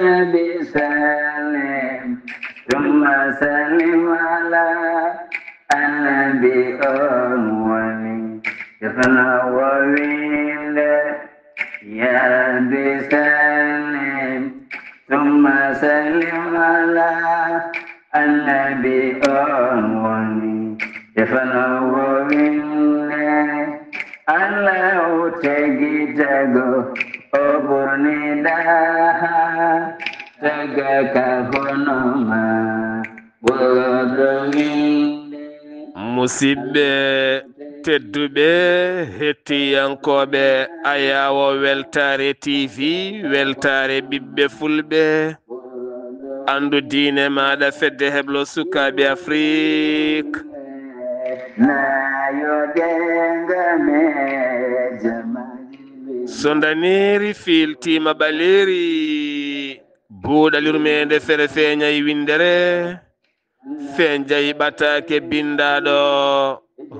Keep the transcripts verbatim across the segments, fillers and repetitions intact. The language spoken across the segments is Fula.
Nabi sallim, summa sallim ala annabi on woni. Sefna wo winde, ya Rabbi sallim, summa sallim ala annabi on woni. Sefna wo winde, Allahu tagi tago, o ɓurni daha, taga ka hono ma, ɓurɗo winde. Musidɓe tedduɓe, hettiyankooɓe Ayawo Weltaare T V, Weltaare ɓiɓɓe Fulɓe, anndu diine maaɗa, fedde heblo sukaaɓe Afrik. Nayo denga me jamaji. So ndaneeri fiiltiima ɓaleeri, buuɗal yurmeende fere feeñay winndere, feeñay ɓataake binndaaɗo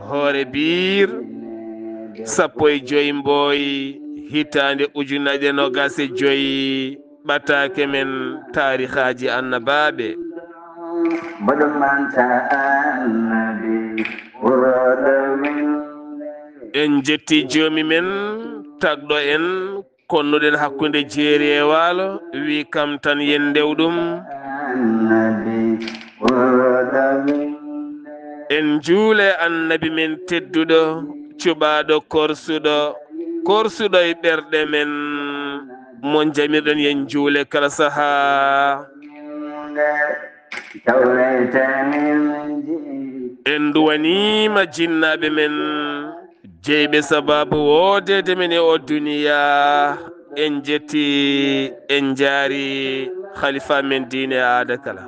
hoore biir, sappo e joy mbooy, hitaande ujunaaje noogaas e joy, ɓataake men taarikaaji annabaaɓe. Mboɗo manta annabi, ɓurɗo winde. En njetti joomi men, tagɗo en, konnuɗen hakkunde jeeri e waalo, wi kam tan yen ndew ɗum. Annabi, ɓurɗo winde. En njuule annabi men tedduɗo, cuɓaaɗo korsuɗo, korsuɗo e ɓerɗe men, mo njamirɗen yen njuule kala sahaa. En nduwaniima jinnaaɓe men, jeyɓe sabaabu woodeede men e o duniya. En njetti, en njaari khalifa men diine e aada kala.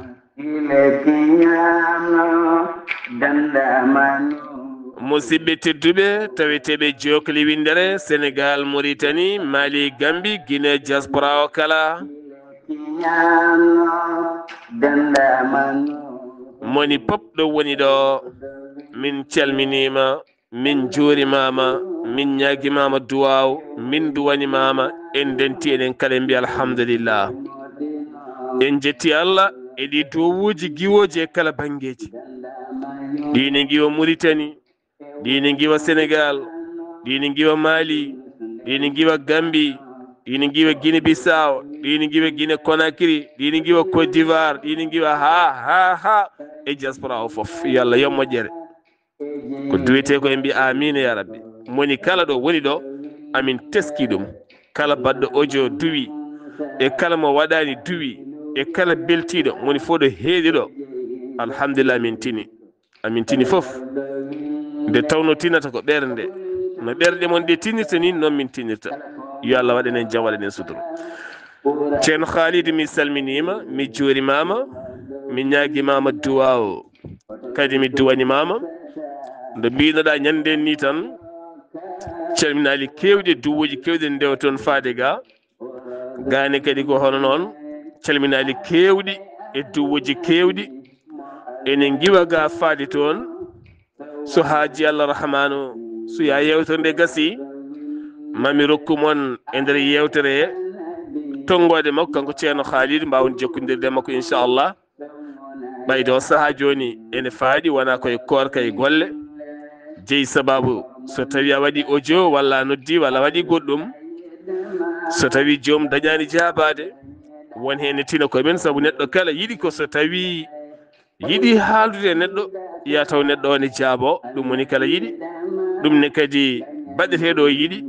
Musidɓe tedduɓe, taweteeɓe Jokli Winndere, Senegal, Mauritanie, Mali, Gambie, Guinée, diaspora o kala. Moni pop ɗo woni ɗo, min calminiima, min njuurimaama, min ñaagimaama duwaaw, min duwanimaama, en ndenti enen kala en mbi alhamdulillah. En njetti Allah e ɗi duwawuuji giwooji e kala banngeeji. Ɗi ne ngiwa Mauritanie, ɗi ne ngiwa Senegal, ɗi ne ngiwa Mali, ɗi ne ngiwa Gambie, ɗi ne ngiwa Guinée Bissau, ɗi ne ngiwa Guinée Conakry, ɗi ne ngiwa Côte d'Ivoire, ɗi ne ngiwa ha, ha, ha, e diaspora o fof. Yo Allah yoɓ moƴƴere. Ko duwetee ko en mbi amiin ya rabbi. Moni kala ɗo woni ɗo, amin teski ɗum. Kala baɗɗo audio duwi, e kala mo waɗaani duwi, e kala beltiiɗo, moni fof ɗo heedi ɗo. Alhamdulillah, min tini. Amin tini fof. Nde tawno tinata ko ɓernde. No ɓerɗe mon ɗe tinirta ni, noon min tinirta. Yo Allah waɗan en jam, waɗan en sutura. Ceerno Khalid, mi salminiima, mi juurimaama, mi ñaagimaama duwaaw. Kadi mi duwanimaama. Nde mbinoɗaa ñande ni tan, calminaali keewɗi, duwuuji keewɗi ndewa toon faade ga. Gaane kadi ko hono noon, calminaali keewɗi e duwuuji keewɗi. Ene ngiwa ga faade toon. So haaji Allah Rahmaanu, so ya yewtere nde gasi, mami rokku mon e nder yewtere tonngoode makko, kanko Ceerno Khalid, mbaawon jokkondirde e makko, inchallah. Ɓayde o sahaa jooni ene faaɗi, wonaa koye koorka e golle. Jeyi sabaabu, so tawi a waɗi audio walla a noddi walla a waɗi goɗɗum, so tawi joom dañaani jaabaade, won heen ne tina koye men, sabu neɗɗo kala yiɗi ko so tawi yiɗi haaldude e neɗɗo, ya taw neɗɗo o ne jaabo, ɗum woni kala yiɗi. Ɗum ne kadi baɗeteeɗo o yiɗi.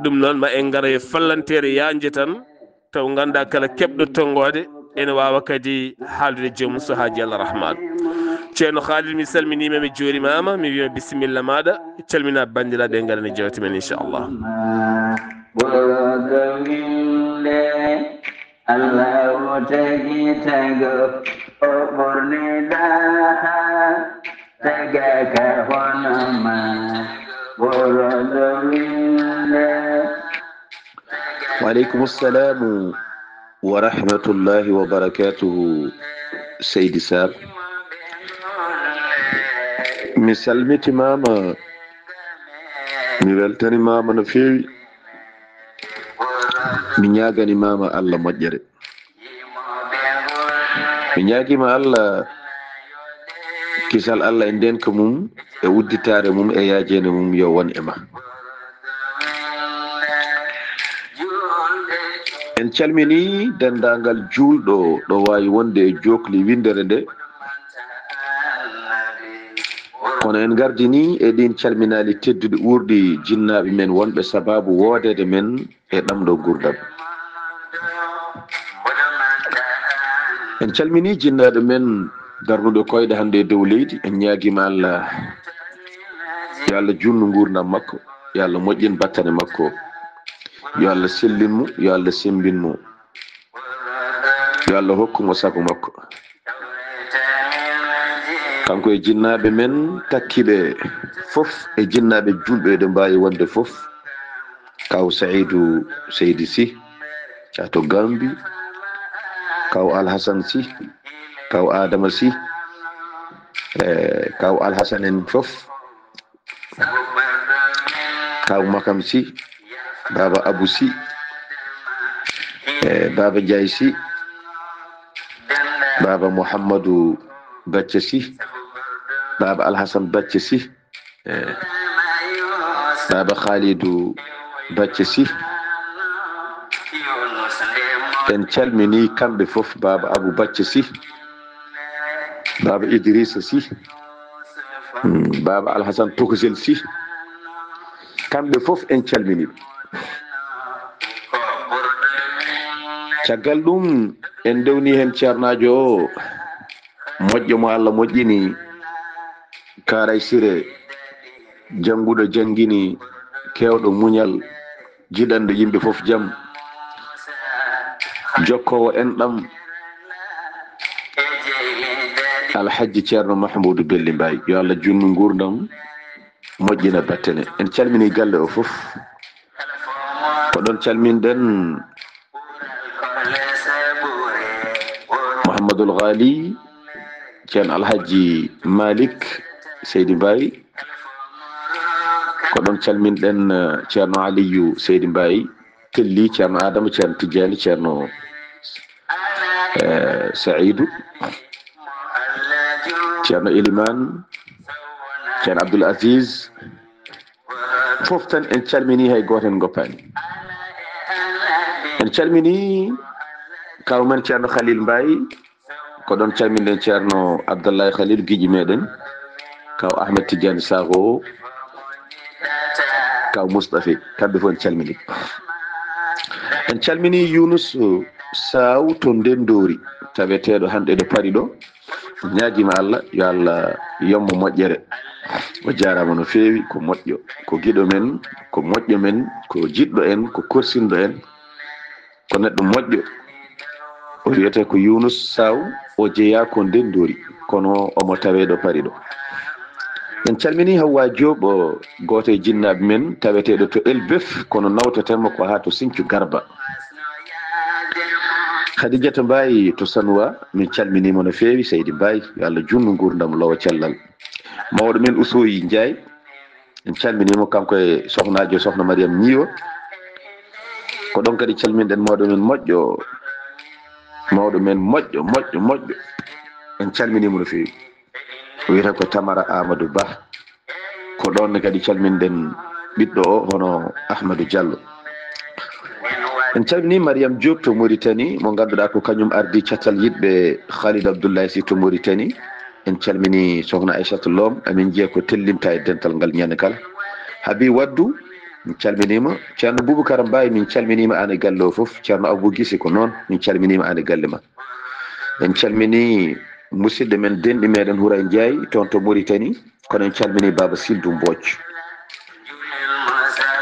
Ɗum noon ma en ngara e fallanteere yaajnde tan, taw ngannda kala keɓɗo tonngoode ene waawa kadi haaldude joomum so haaji Allah Rahmaan. Ceerno Khalid, mi salminiima, mi juurimaama, mi wiima bisimilla maaɗa, calmina banndiraaɓe, ngara ne jewte men inchallah. Ɓurɗo winde, Allahu tagi tago, o ɓurni daha, taga ka hono ma, ɓurɗo winde. Wa aleykum salamu wa rahmatullahi wa barakatuhu, Seydi Sall. Mi salmitimaama, mi weltanimaama no feewi. Mi ñaagani maama Allah moƴƴere. Mi ñaagiima Allah, kisal Allah e ndeenka mum, e udditaare mum, e yaajeende mum, yo won e ma. En calminii denndaangal juulɗo ɗo waawi wonde e jookli winndere nde. Kono en ngardinii e ɗiin calminaali tedduɗi uurɗi jinnaaɓe men wonɓe sabaabu woodeede men e ɗamɗo nguurndam. En calminii jinnaaɗo men darnuɗo koyɗe hannde e dow leydi. En ñaagiima Allah, yo Allah juutnu nguurndam makko, yo Allah moƴƴin battane makko, yo Allah sellin mo, yo Allah semmbin mo, yo Allah hokku mo sago makko. Kanko e jinnaaɓe men takkiiɓe fof, e jinnaaɓe juulɓe eɗen mbaawi wonde fof, kaw Sa'idu Seydi Sy, caato Gambi, kaw Alhasan Sy, kaw Adama Sy, e kaw Alhasan en fof, kaw Makam Sy, baaba Abu Sy, e baaba Njaay Sy, baaba Muhammadu Bacca Sy, baaba Alhasan Bacca Sy, e baaba Khalidu Bacca Sy. En calminii kamɓe fof, baaba Abu Bacca Sy, baaba Idrissa Sy, mm, baaba Alhasan Tokosel Sy. Kamɓe fof en calminii ɓe. Caggal ɗum, en ndewnii heen ceernaajo o, moƴƴo mo Allah moƴƴini, Kaaray Sire, jannguɗo janngini, keewɗo muñal, jiɗanɗo yimɓe fof jam, jokkoowo enɗam, Alhajji Ceerno Mahmuudu Belli Mbaay, yo Allah juutnu nguurndam, moƴƴina battane. En calminii galle o fof. Ko ɗoon calminɗen Muhammadul Ghali, Ceerno Alhaji Malik Seydi Mbaye. Ko ɗoon calminɗen, eh, Ceerno Aliyu Seydi Mbaye, Telli, Ceerno Adama, Ceerno Tijjani, Ceerno, eh, Saidu, Ceerno Eliman, Ceerno Abdul Aziz. Fof tan en calminii, hay gooto en ngoppaani. En calminii kaw men Ceerno Khalil Mbaye, ko ɗoon calminɗen Ceerno Abdallahi Khalil, giƴi meɗen, kaw Ahmed Tidiane Sakho, kaw Mustafa, kamɓe fof en calminii. En calminii Yunus Saw to Ndenndori, taweteeɗo hannde ɗo Paris ɗo. Ñaagiima Allah, yo Allah yommo moƴƴere. O jaaraama no feewi, ko moƴƴo, ko giɗo men, ko moƴƴo men, ko jiɗɗo en, ko korsinɗo en, ko neɗɗo moƴƴo. O wiyetee ko Yunus Saw, o jeyaa ko Ndenndori, kono omo tawee ɗo Paris ɗo. En calminii Hawwa Diop, o gooto e jinnaaɓe men, taweteeɗo to Elbeuf, kono nawteten mo ko haa to Sinthiou Garba. Khadijata Mbaye to Sanois, min calminii mo no feewi, Seydi Mbaye, yo Allah juutnu nguurndam, lowa cellal. Mawɗo men Oussouye Ndiaye, en calminii mo, kanko e sohnaajo, sohna Mariam Ñiiwa. Ko ɗoon kadi calminɗen mawɗo men moƴƴo, mawɗo men moƴƴo, moƴƴo, moƴƴo. En calminii mo no feewi. O wiyetee ko Tamara Amadou Ba. Ko ɗoon ne kadi calminɗen ɓiɗɗo o, hono Ahmadou Diallo. En calminii Mariam Diop to Mauritanie, mo ngannduɗaa ko kañum ardii catal yiɗɓe Khalid Abdoulaye Sy to Mauritanie. En calminii Sohna Aissata Lom, amin njiya ko tellinta e dental ngal ñande kala. Habi Waddu, min calminiima. Ceerno Boubacar Mbaye, min calminiima aan e galle o fof. Ceerno Abou Guissé ko noon, min calminiima aan e galle ma. En calminii musidɗo men, denɗi meɗen Houraye Ndiaye, toon to Mauritanie. Kono en calminii Baaba Sildu Mbooc,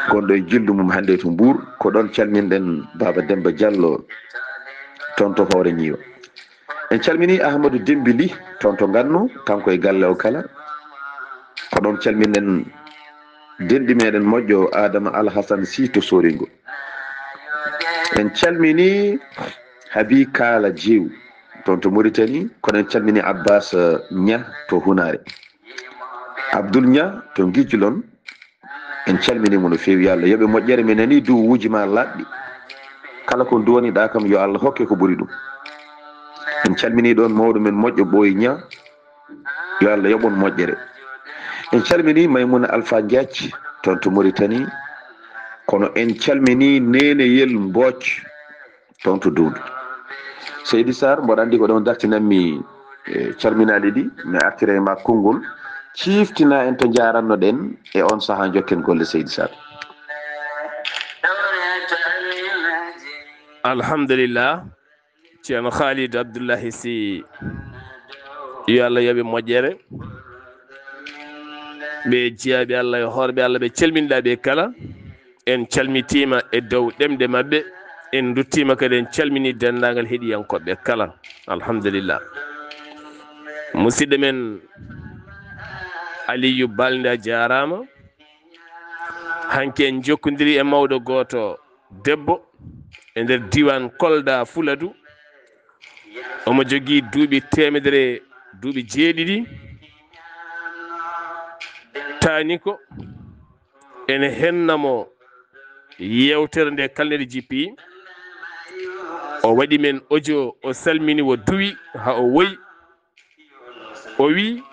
gonɗo e jillu mum hannde to Mbuur. Ko ɗoon calminɗen Baaba Demba Diallo, toon to Hoore Ñiiwa. En calminii Ahmadou Dembi Ly, toon to Nganno, kanko e galle o kala. Ko ɗoon calminɗen denɗi meɗen moƴƴo Adama Alhassane Sy to Soringo. En calminii Habi Kala Jeew, toon to Mauritanie, kono en calminii Abbas, eh, Niang to Hunaare. Abdoul Niang to Ngijjulon, en calminii mo no feewi. Yo Allah yoɓe moƴƴere, mi nanii duwuuji ma laaɓɗi. Kala ko nduwaniɗaa kam, yo Allah hokke ko ɓuri ɗum. En calminii ɗoon mawɗo men moƴƴo Ɓooyi Ñaa, yo Allah yoɓ on moƴƴere. En calminii Maymuna Alfa Jaac toon to Moritani, kono en calminii Neene Yel Mbooc toon to Duundu. Seydi Sarr, mboɗo anndi ko ɗoon dartinanmi, e, calminaali ɗi, mi artira e ma konngol, ciiftina en to njaaranno-ɗen e oon sahaa, njokken golle, Seydi Sarr. Alhamdulillah. Ceerno Khalid Abdullahi Sy, yo Allah yoɓe moƴƴere. Ɓe jiyaaɓe Allah e hoorɓe Allah ɓe calminɗa ɓe kala. En calmitiima e dow ɗemɗe maɓɓe. En nduttiima kadi, en calmini denndaangal heɗiyankooɓe kala. Alhamdulillah. Musidɗo men Aliyu Balde, a jaaraama. Hanki en njokkondiri e mawɗo gooto debbo e nder diiwaan Kolda Fuladu. Omo jogii duuɓi teemedere, duuɓi jeeɗiɗi. Taani ko ene henna mo yeewtere nde kalneɗe jippi. O waɗi men audio, o salmini, o duwi haa o woyi. O wi,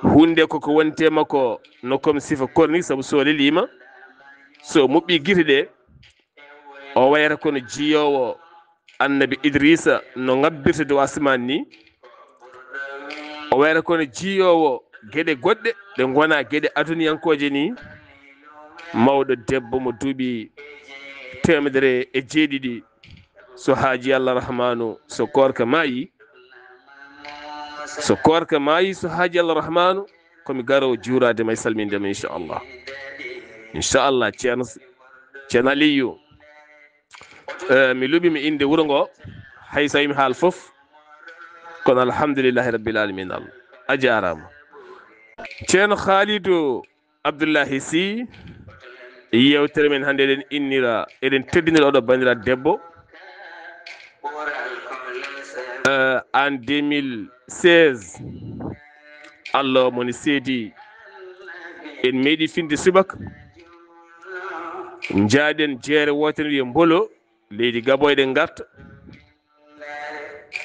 huunde ko ko wonte makko no comme sifa korni, sabu so leliima, so muɓɓi gite ɗe, o wayata kono jiyoowo Annabi Idrisa no ngabbirta dow asmaan ni. O wayata kono jiyoowo geɗe goɗɗe ɗe ngona geɗe aduniyankooje ni. Mawɗo debbo mo duuɓi teemedere e jeeɗiɗi, so haaji Allah Rahmaanu, so koorka maayi, so koorka maayi, so haaji Allah Rahmaanu, ko mi garoowo juuraade ma e salminde ma, inchallah. Inchallah, Ceerno, Ceerno Aliyu. Eh, mi luɓi mi innde wuro ngo, hay so mi haal fof, kono alhamdulillahi rabbil alamin, Allah, a jaaraama. Ceerno Khalidou Abdullahi Sy, yeewtere men hannde eɗen innira, eɗen teddinira oɗo banndiraaɗo debbo. Eh, en deux mille seize, Allah mo ni seedi, en meeɗi finde subaka. Njaaden jeere wootere wiye Mbolo, leydi Gabo eɗen ngarta.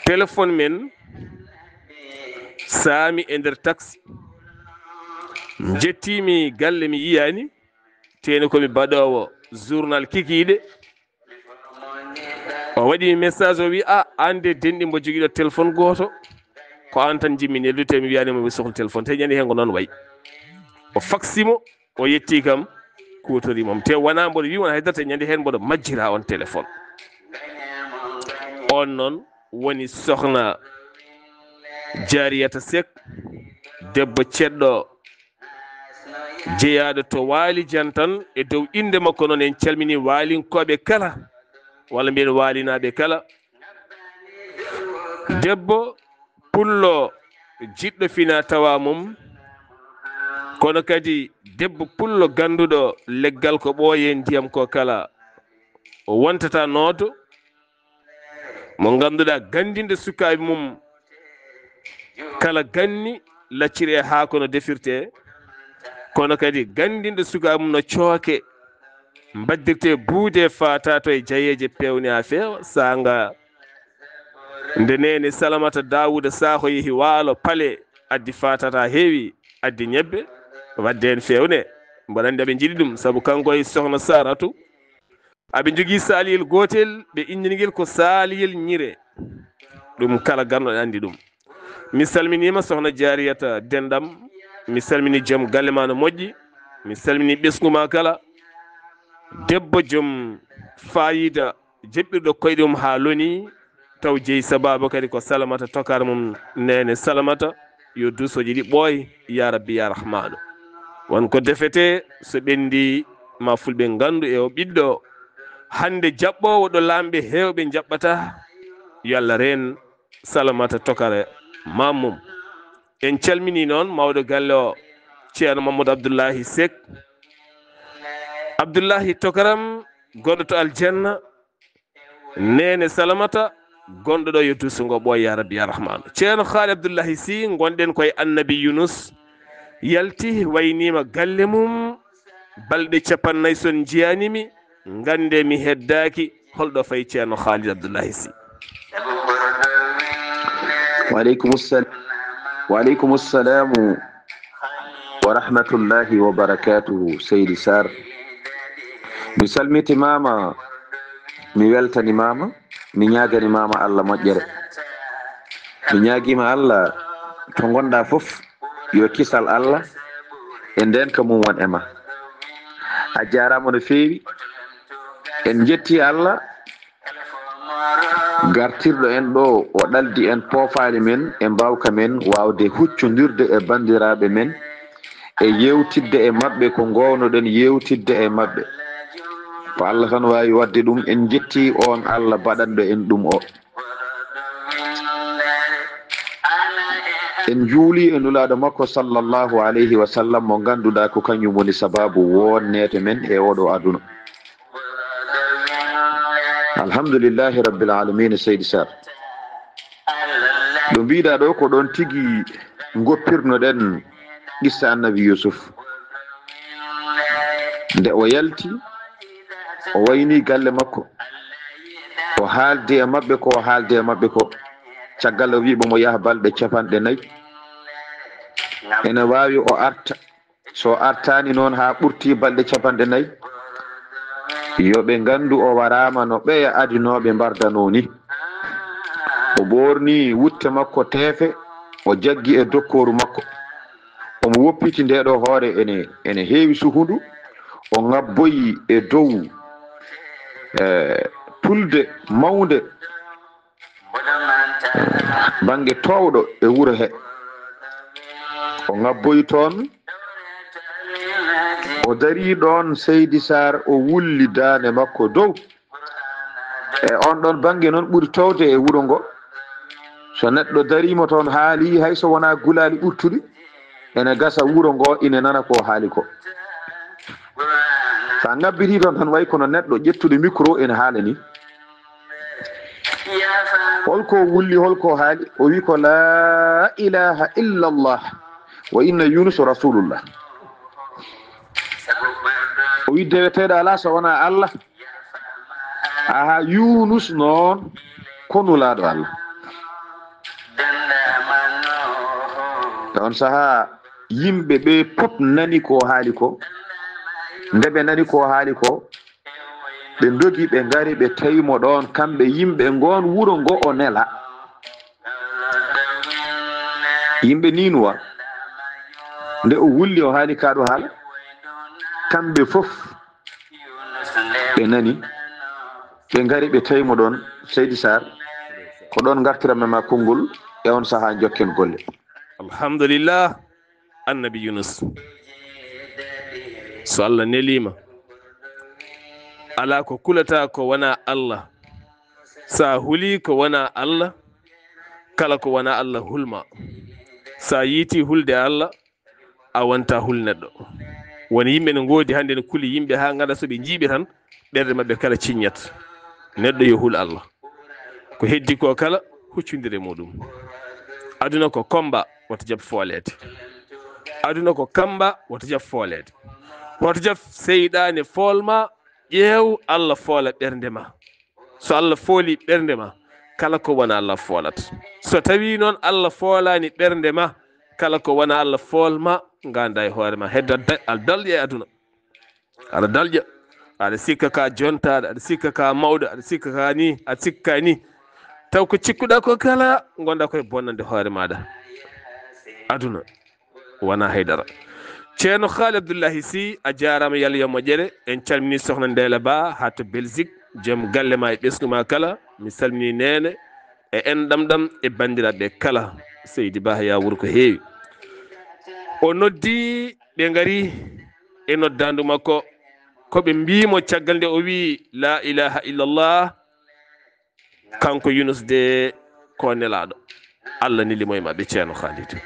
Téléphone men saami e nder taxi. Njettiimi galle mi yiyaani, teeni ko mi baɗoowo journal kikiiɗe. O waɗi mi message, o wi, "A, aan de denɗi mbo jogiiɗo téléphone gooto, ko aan tan njimmi neldude, mi wiyaani mo mi sohla téléphone." Te ñande heen ko noon wayi. O faxi mo, o yetti kam, kuutori mo. Te wonaa mboɗo wi won haydara, te ñande heen mboɗo majjira on téléphone. On noon woni sohna Jariyata Seck, debbo ceɗɗo jeyaaɗo to Waali Jantan. E dow innde makko noon en calmini waalinkooɓe kala, walla mbiyen waalinaaɓe kala. Debbo pullo jiɗɗo fina tawa mum, kono kadi debbo pullo gannduɗo leggal ko ɓooye ndiyam ko kala o wontata nooto, mo ngannduɗaa ganndinde sukaaɓe mum kala ganni lacciri e haako no defirte, kono kadi ganndinde sukaaɓe mum no cooke mbaddirte buude, faata to e jayeeje, peewne haa feewa, saanga nde neene Salamata Daawuda Saaho yehi waalo pale, addi faatata heewi, addi ñebbe, wadde heen feewne. Mboɗo anndi aɓe njiɗi ɗum, sabu kanko e sohna Saratu, aɓe njogii saaliyel gootel, ɓe inniri ngel ko saaliyel ñire. Ɗum kala ganno ne anndi ɗum. Mi salminiima sohna Jariyata Denɗam, mi salmini joom galle ma no moƴƴi, mi salmini ɓesngu ma kala. Debbo joom faayiida, jeɓɓirɗo koyɗe mum haa loni, taw jeyi sabaabu kadi ko Salamata tokar mum, neene Salamata, yo duusooji ɗi ɓooy, ya Rabbi, ya Rahmaanu. Won ko defete, so ɓendi, ma fulɓe nganndu e o ɓiɗɗo. Hannde jaɓɓoowo ɗo laamɓe heewɓe njaɓɓata, yo Allah reen Salamata tokare ma mum. En calmini noon mawɗo galle o, Ceerno Mamadou Abdoullahi Seck. Abdoullahi tokaram, gonɗo to aljanna, neene Salamata, gonɗo ɗo yo duuso ngo ɓooy, ya Rabbi, ya Rahmaanu. Ceerno Haali Abdoullahi Sy, ngonɗen koye Annabi Yunus, yalti, wayniima galle mum, balɗe capannay son njiyaani mi, nganndee mi heddaaki, holɗo fayi Ceerno Haali Abdoullahi Sy. Waaleykum salam. Waaleykum salamu wa rahmatullahi wa barakatuhu, Seydi Sarr. Mi salmitimaama, mi weltanimaama, mi ñaaganimaama Allah moƴƴere. Mi ñaagiima Allah to ngonɗaa fof, yo kisal Allah e ndeenka mum won e ma. A jaaraama no feewi. En njettii Allah gartirɗo en ɗo, o ɗaldi en poofaali men e mbaawka men waawde huccondirde e banndiraaɓe men e yeewtidde e maɓɓe ko ngoownoɗen yeewtidde e maɓɓe. Ko Allah tan waawi waɗde ɗum. En njettii oon Allah baɗanɗo en ɗum o. En njuulii e Nulaaɗo makko sallallahu alayhi wa sallam mo ngannduɗaa ko kañum woni sabaabu wonneede men e oɗo aduna. Alhamdulillahi rabbil alamina, Seydi Sarr. Ɗo mbiɗa ɗo ko ɗon tigi ngoppirnoɗen qissa annabi Yusuf. Nde o yalti, o wayni galle makko, o haaldi e maɓɓe ko o haaldi e maɓɓe ko. Caggal o wi ɓe mo yaha balɗe capanɗe nayi. Ene waawi o arta. So artaani noon haa ɓurti balɗe capanɗe nayi, yo ɓe nganndu o waraama no ɓeya adinooɓe mbardanoo ni. O ɓoorni wutte makko teefe, o jaggi e dokkooru makko. Omo woppiti nde ɗo hoore ene, ene heewi sukundu. O ŋabboyi e dow, eh, tulde mawnde, bannge toowɗo e wuro he. O ŋabboyi toon, o darii ɗoon, Seydi Sarr, o wulli daande makko dow. E oon ɗoon bannge noon ɓuri toowde e wuro ngo. So neɗɗo dariima toon haali, hay so wonaa gulaali ɓurtuɗi, ene gasa wuro ngo ine nana ko haali ko. So a ŋabbitii toon tan, way kono neɗɗo ƴettuɗo micro ene haala ni. Holko wulli, holko haali? O wi ko, "La ilaha illallah, wa inna Yunus rasulullah." O wi, "Deweteeɗo alaa so wonaa Allah." Aha, Yunus noon ko Nulaaɗo Allah. E on sahaa, yimɓe ɓe pop nani ko haali ko. Nde ɓe nani ko haali ko, ɓe ndogi, ɓe ngari, ɓe tawi mo ɗoon, kamɓe yimɓe ngoon wuro ngo o nela. Yimɓe Niinuwa, nde o wulli, o haali kaa ɗo haala, kamɓe fof ɓe nani, ɓe ngari, ɓe tawi mo ɗoon, Seydi Sarr, ko ɗoon ngartiranmi ma konngol e on sahaa njokken golle. Alhamdulillah. Annabi Yunus. So Allah neliima, alaa ko kulata ko wonaa Allah. Sa hulii ko wonaa Allah, kala ko wonaa Allah hulma. Sa yiiti hulde Allah, a wonta hul neɗɗo. Won yimɓe ne ngoodi hannde ne kuli yimɓe haa ngara so ɓe njii ɓe tan, ɓerɗe maɓɓe kala ciññat. Neɗɗo yo hul Allah. Ko heddi ko kala huccondire muɗum. Aduna ko komba, wota jab fooleede. Aduna ko kamba, wota jab fooleede. Wota jab seyɗaane fool ma, ƴeew Allah foola ɓernde ma. So Allah fooli ɓernde ma, kala ko wona Allah foolat. So tawi noon Allah foolaani ɓernde ma, kala ko wona Allah fool ma, ngannda e hoore ma. Heddo da-, al dalƴa e aduna. Aɗa dalƴa, aɗa sikka ka jontaaɗo, aɗa sikka ka mawɗo, aɗa sikka ka ni, aɗa sikka ka ni. Taw ko cikkuɗa ko kala, ngonɗa koye bonnande hoore maɗa. Aduna, wona haydara. Ceerno Haali Abdullahi Sy, a jaaraama, yo Allah yo moƴƴere. En calmini Sohna Ndella Ba, haa to Belgique, joom galle ma e ɓesngu ma kala. Mi salmini neene, e enɗam ɗam, e banndiraaɓe kala. Seydi Bah, yaa wuro ko heewi. O noddi, ɓe ngari e noddaandu makko. Ko ɓe mbii mo caggal nde o wii, "La ilaha illallah." Kanko Yunus de ko nelaaɗo. Allah neli mo e maɓɓe, Ceerno Khalid.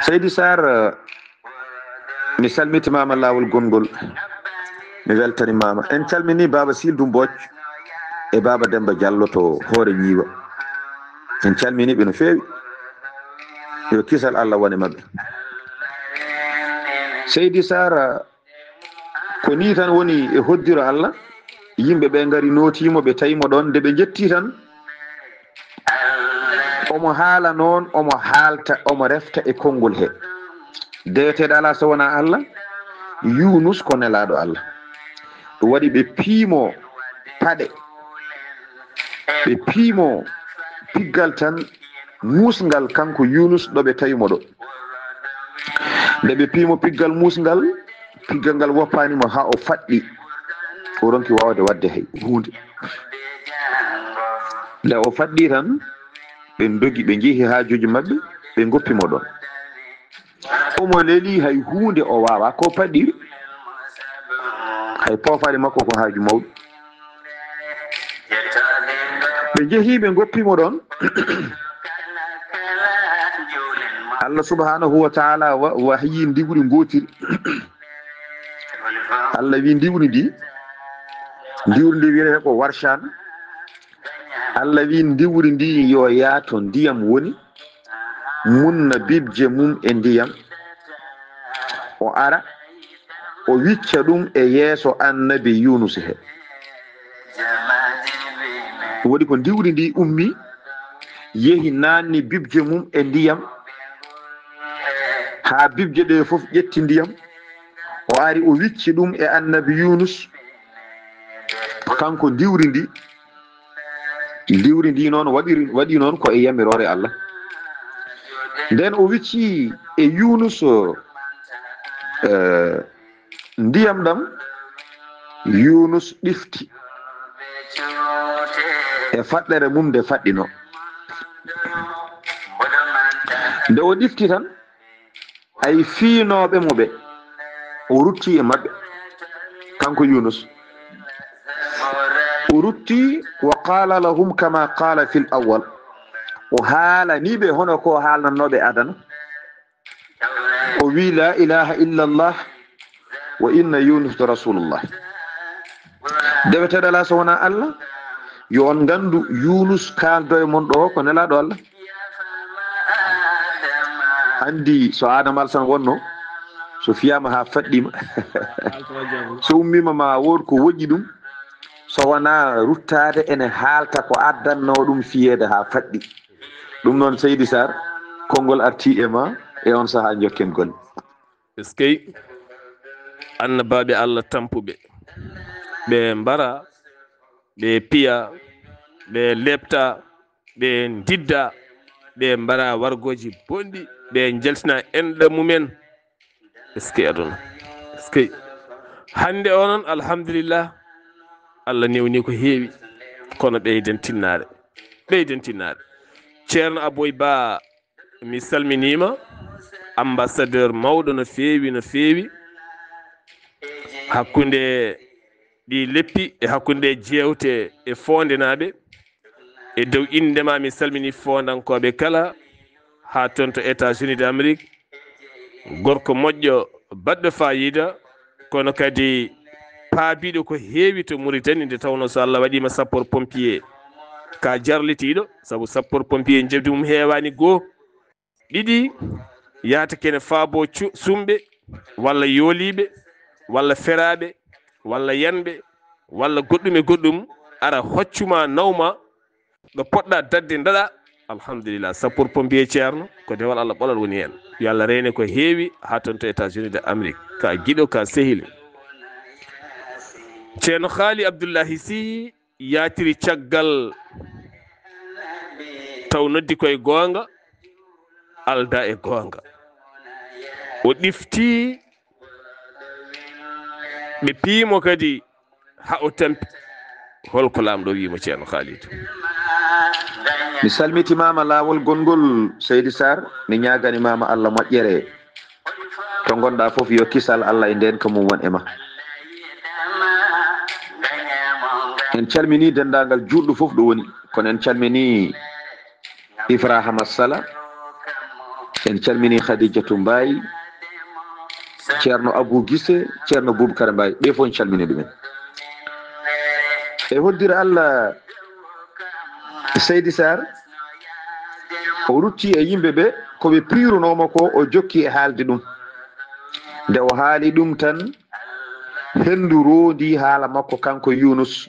Seydi Sarr, mi salmitimaama laawol gonngol. Mi weltanimaama. En calmini Baaba Sildu Mbooc e Baaba Demba Jallo to Hoore Ñiiwa. En calmini ɓe no feewi. Yo kisal Allah wone maɓɓe. Seydi Sarr, ko nii tan woni e hoddiro Allah. Yimɓe ɓe ngari nootiimo, ɓe tawi mo ɗoon. Nde ɓe njetti tan, Omo haala noon, omo haalta, omo refta e konngol he. Deweteeɗo alaa so wonaa Allah, Yuunus ko nelaaɗo Allah. Ɗum waɗi ɓe piimo paɗe, ɓe piimo piggal tan muusngal, kanko Yuunus, ɗo ɓe tawi mo ɗo. Nde ɓe piimo piggal muusngal, piggal ngal woppaani mo haa o faɗɗi. O ronki waawde waɗde hay huunde. Nde o faɗɗi tan, ɓe ndogi, ɓe njehi haajuuji maɓɓe, ɓe ngoppi mo ɗon. Omo leli hay huunde o waawaa ko paɗɗiri. Hay poofaali makko ko haaju mawɗo. Ɓe njehi, ɓe ngoppi mo ɗon. Allah subhanahu wa ta'ala wa-, wahyi ndiwri ngootiri. Allah wi ndiwri ndi, ndiwri ndi wiyetee ko Warshan. Allah wi ndiwri ndi yo yaato ndiyam woni, munna bibje mum e ndiyam. O ara, o wicca ɗum e yeeso annabi Yuunus he. Ɗum waɗi ko ndiwri ndi ummi, yehi naanni bibje mum e ndiyam, haa bibje ɗe fof ƴetti ndiyam. O ari, o wicci ɗum e annabi Yuunus, kanko ndiwri ndi. Ndiwri ndi noon waɗiri, waɗi noon ko e yamiroore Allah. Nden o wicci e Yuunus, eh, ndiyam ɗam, Yuunus ɗifti e faɗɗere mum nde faɗɗino. Nde o ɗifti tan, ay fiinooɓe mo ɓe, o rutti e maɓɓe, kanko Yuunus. O rutti, wa qala lahum kama qala fil awwal. O haalani ɓe hono ko haalnannooɓe adana. O wi, "La ilaha illallah, wa inna Yunus rasulullah." Deweteeɗo alaa so wonaa Allah, yo on nganndu Yunus kaaldo e mon ɗo ko nelaaɗo Allah. Anndi so Adama Alsan wonno, so fiyaama haa faɗɗiima, so ummiima ma wood ko woƴƴi ɗum, so wonaa ruttaade ene haalta ko addannoo ɗum fiyeede haa faɗɗi. Ɗum noon, Seydi Sarr, konngol artii e ma e on sahaa, njokken golle. Eskey, annabaaɓe Allah tampuɓe, ɓe mbara, ɓe piya, ɓe leɓta, ɓe ndidda, ɓe mbara wargooji bonɗi, ɓe njaltina enɗam mumen. Eskey aduna, eskey. Hannde o noon, alhamdulillah, Allah newni ko heewi, kono ɓeyden tinnaare, ɓeyden tinnaare. Ceerno Aboy Ba, mi salminiima, ambassadeur mawɗo no feewi, no feewi, hakkunde ɗi leppi e hakkunde jeewte e foondenaaɓe. E dow innde ma, mi salmini foondankooɓe kala, haa toon to États-Unis d'Amérique. Gorko moƴƴo, baɗɗo faayiida, kono kadi paabiiɗo ko heewi to Mauritanie, nde tawnoo so Allah waɗiima sapeur pompier ka jarlitiiɗo, sabu sapeur pompier njaɓdi mum heewaani goo. Ɗiɗi, yahata kene faabo cu-, sumɓe, walla yooliiɓe, walla feraaɓe, walla yanɓe, walla goɗɗum e goɗɗum, ara hoccuma, nawma, ɗo poɗɗa daɗde, daɗa. Alhamdulillah, sapeur pompier ceerno, ko dewal Allah ɓolal woni heen. Yo Allah reene ko heewi, haa toon to États-Unis d'Amérique, ka giɗo, ka sehil. Ceerno Haali Abdullahi Sy, yaatiri caggal taw noddi koye goonga, alda e goonga. O ɗifti, ɓe piimo kadi haa o tampi. Holko Laamɗo wiimo, Ceerno Khalid? Mi salmitimaama laawol gonngol, Seydi Sarr, mi ñaagani maama Allah moƴƴere. To ngonɗa fof, yo kisal Allah e ndeenka mum won e ma. En calmini denndaangal juulɗo fof ɗo woni, kono en calmini Ibrahima Sala, en calmini Khadijatu Mbaye, Ceerno Abou Gise, Ceerno Boubacar Mbaye, ɓe fof en calmini ɗumen. E hoddira Allah, Seydi Sarr, o rutti e yimɓe ɓe, ko ɓe piirunooma ko, o jokki e haalde ɗum. Nde o haali ɗum tan, henndu roondi haala makko, kanko Yunus.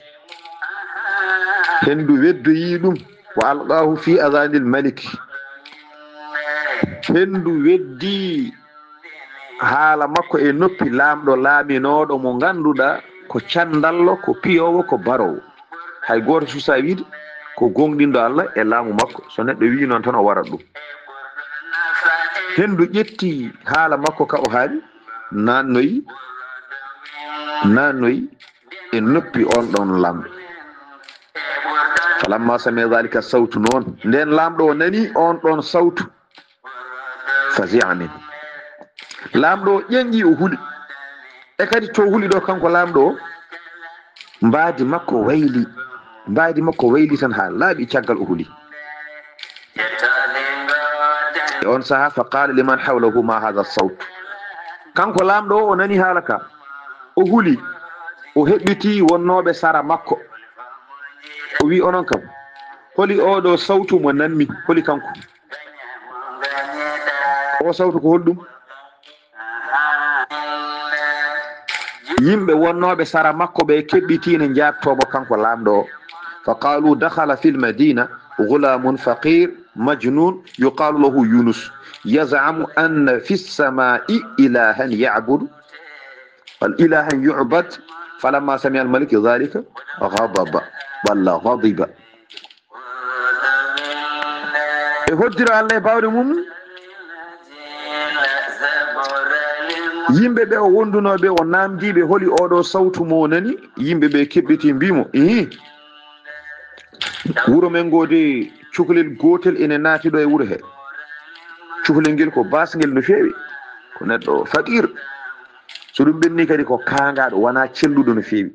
Henndu weddoyi ɗum. Wa alqaahu fi adhanil malik. Hendu weddi haala makko e noppi laamɗo laaminooɗo mo ngannduɗaa ko canndallo, ko piyoowo, ko baroowo. Hay gooto suusaa wiide ko gooŋɗinɗo Allah e laamu makko. So neɗɗo wii noon tan o warat ɗum. Hendu ƴetti haala makko ka o haali, naannoyi, naannoyi e noppi on ɗon laamɗo. Falamma sami'a dhalika sawtu noon, nden laamɗo o nani on ɗon sawtu, fazi'a min. Laamɗo o ƴeŋƴi, o huli. E kadi to huli ɗo kanko laamɗo o, mbaadi makko wayli. Mbaadi makko wayli tan haa laaɓi caggal o huli. E on saha, fa qala liman hawlahu ma hadha sawt. Kanko laamɗo o, o nani haala ka. O huli. O heɓɓiti wonnooɓe sara makko. O wi, onon kam, holi oo ɗoo sawtu mo nanmi? Holi kanko? O sawtu ko holɗum? Yimɓe wonnooɓe sara makko ɓe keɓɓitii ne njaabtoo mo kanko laamɗo o. Fa qaalu, dakhala fil madina ghulamun faqir majnun yuqalu lahu Yunus yaz'amu anna fis samai ilahan ya'budu, wal ilahan yu'bad. Falamma sami'a al malik dhalika ghadaba, walla ghadiba. E hoddiro Allah e baawɗe mum. Yimɓe ɓe o wondunoo ɓe, o naamndii ɓe, holi oo ɗoo sawtu mo o nani? Yimɓe ɓe keɓɓitii, mbii mo, ihi, wuro men ngoo de, cukalel gootel ene naati ɗo e wuro he. Cukalel ngel ko baasngel no feewi, ko neɗɗo faqiir. So ɗum ɓenni kadi ko kaangaaɗo, wonaa celluɗo no feewi.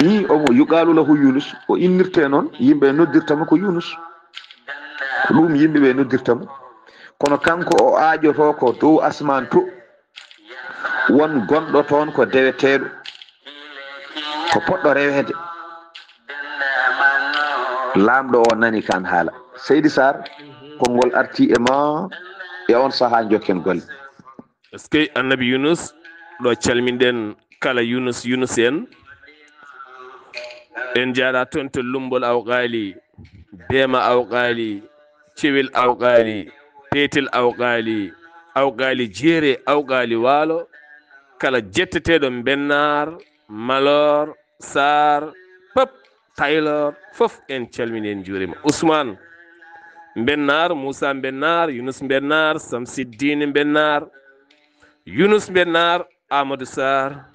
Ii, omo yuqaalu lahu Yunus, o innirtee noon, yimɓe noddirta mo ko Yunus. Ko ɗum yimɓe ɓe noddirta mo. Kono kanko o aaƴotoo ko dow asmaan to. Won gonɗo toon ko deweteeɗo, ko poɗɗo reweede. Laamɗo o nani kan haala. Seydi Sarr, konngol arti e ma e on sahaa, njokken golle. Eskey, Annabi Yunus, ɗo calminɗen kala Yunus, Yunus en. En njaara toon to Lummbol Awqaali, Beema Awqaali, Cewel Awqaali, Peetel Awqaali, Awqaali Jeere, Awqaali Waalo, kala jetteteeɗo Mbennaar, Maloor, Saar, Pap, Taylor, fof en calmini, en njuurima. Ousmane Mbennaar, Moussa Mbennaar, Younouss Mbennaar, Samsiddine Mbennaar, Younouss Mbennaar, Amadou Sarr,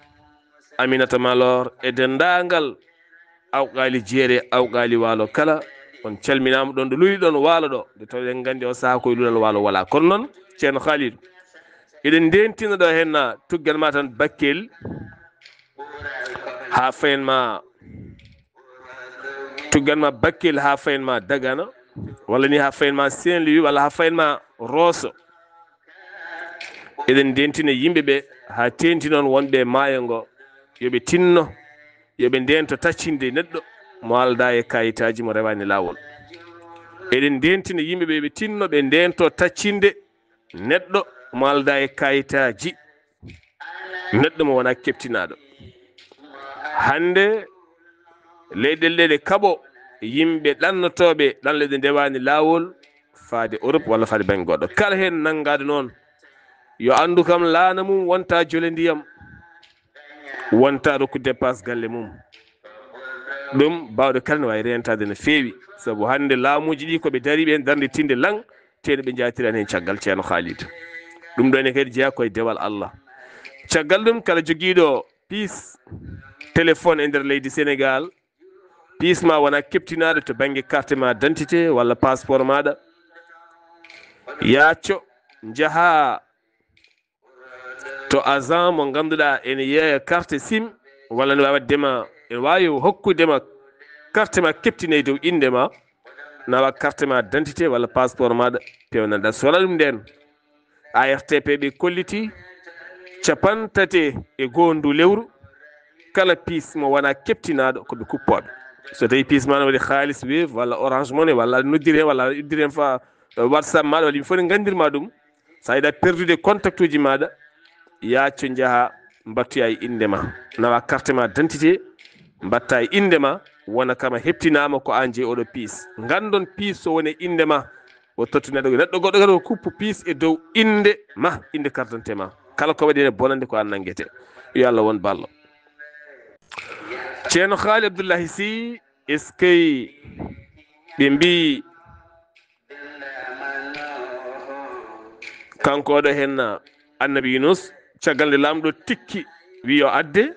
Aminata Malor e denndaangal Awqaali Jeere, Awqaali Waalo kala. On calminaama ɗon ɗo luuyi ɗon Waalo ɗo. Nde taw eɗen nganndi o sahaa koye luulal Waalo wala. Kono noon, Ceerno Khalidou, eɗen ndeentina ɗo heen na tuggan ma tan Bakel haa fayen ma, tuggan ma Bakel haa fayen ma Dagana, walla ni haa fayen ma Saint-Louis, walla haa fayen ma Rosso. Eɗen ndeentina yimɓe ɓe haa teeŋti noon wonɓe e maayo ngo, yo ɓe tinno, yo ɓe ndeento taccinde neɗɗo mo aldaa e kaayitaaji, mo rewaani laawol. Eɗen ndeentina yimɓe ɓe, ɓe tinno, ɓe ndeento taccinde neɗɗo mo aldaa e kaayitaaji, neɗɗo mo wonaa keɓtinaaɗo. Hannde leyɗele ɗe kaɓo yimɓe ɗannotooɓe ɗanle ɗe ndewaani laawol, faade Europe walla faade bannge goɗɗo. Kala heen nanngaade noon, yo anndu kam laana mum wonta jole ndiyam, wonta rokku dépasse galle mum. Ɗum baawɗo kala ne waawi reentaade no feewi, sabu hannde laamuuji ɗi ko ɓe dariiɓe heen darnde tiinde laŋ, tee no ɓe njaatirani heen caggal, Ceerno Khalidou. Ɗum ɗoo ne kadi jeyaa koye dewal Allah. Caggal ɗum, kala jogiiɗo piis téléphone e nder leydi Sénégal, piis ma wona keɓtinaaɗo to bannge carte ma d'identité walla passeport maaɗa, yaaco njaha to agent mo ngannduɗaa ene yeeya carte sim, walla ne waawi waɗde ma, ene waawi hokkude ma carte ma keɓtinee dow innde ma, nawa carte ma d'identité walla passeport maaɗa, peewnanɗaa. So wonaa ɗum ndeen, A R T P ɓe kolliti capanɗe tati e goondu lewru, kala piis mo wonaa keɓtinaaɗo ko ɓe kuppooɓe. So tawii piis ma no waɗi haalis Wave walla Orange Money walla aɗa noddiri heen walla aɗa uddiri heen fa WhatsApp maaɗa walla yimɓe fof ne nganndirma ɗum. So a yiɗaa perdude contact uji maaɗa, yaaco njaha mbattoya e innde ma, nawa carte ma d'identité, mbatta e innde ma, wona kama heptinaama ko aan jeyi oɗo piis. Nganndon piis so woni e innde ma, o totti neɗɗo, neɗɗo goɗɗo kadi o kuppu piis e dow innde ma, innde carte d'identité ma. Kala ko waɗi ene bonande ko aan nanngete. Yo Allah won ballo. Ceerno Haali Abdullahi Sy, eskey ɓe mbii kanko oɗo henna Annabi Yunus, caggal nde Laamɗo tikki wi yo adde,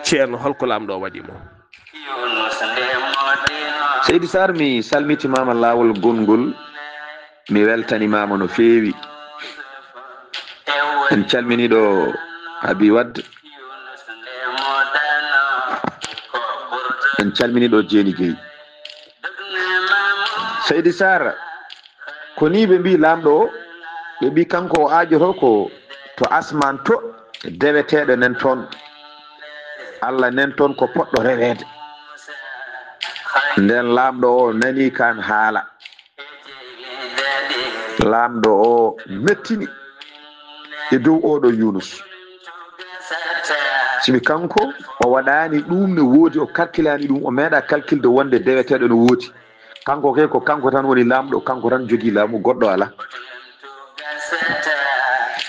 Ceerno, holko Laamɗo o waɗi mo? Seydi Sarr, mi salmitimaama laawol gonngol, mi weltanimaama no feewi. En calmini ɗo Abi Wad, en calmini ɗo Jeeni Gey. Seydi Sarr, ko ni ɓe mbii Laamɗo o, ɓe mbii kanko o aajoto ko to asmaan to, deweteeɗo nen toon, Allah nen toon ko poɗɗo reweede. Nden Laamɗo o nanii kaan haala. Laamɗo o mettini e dow oɗo Yunus. Sibi kanko o waɗaani ɗum no woodi, o kalkilaani ɗum, o meeɗa kalkilde wonde deweteeɗo no woodi. Kanko kay ko kanko tan woni Laamɗo, kanko tan jogii laamu, goɗɗo alaa.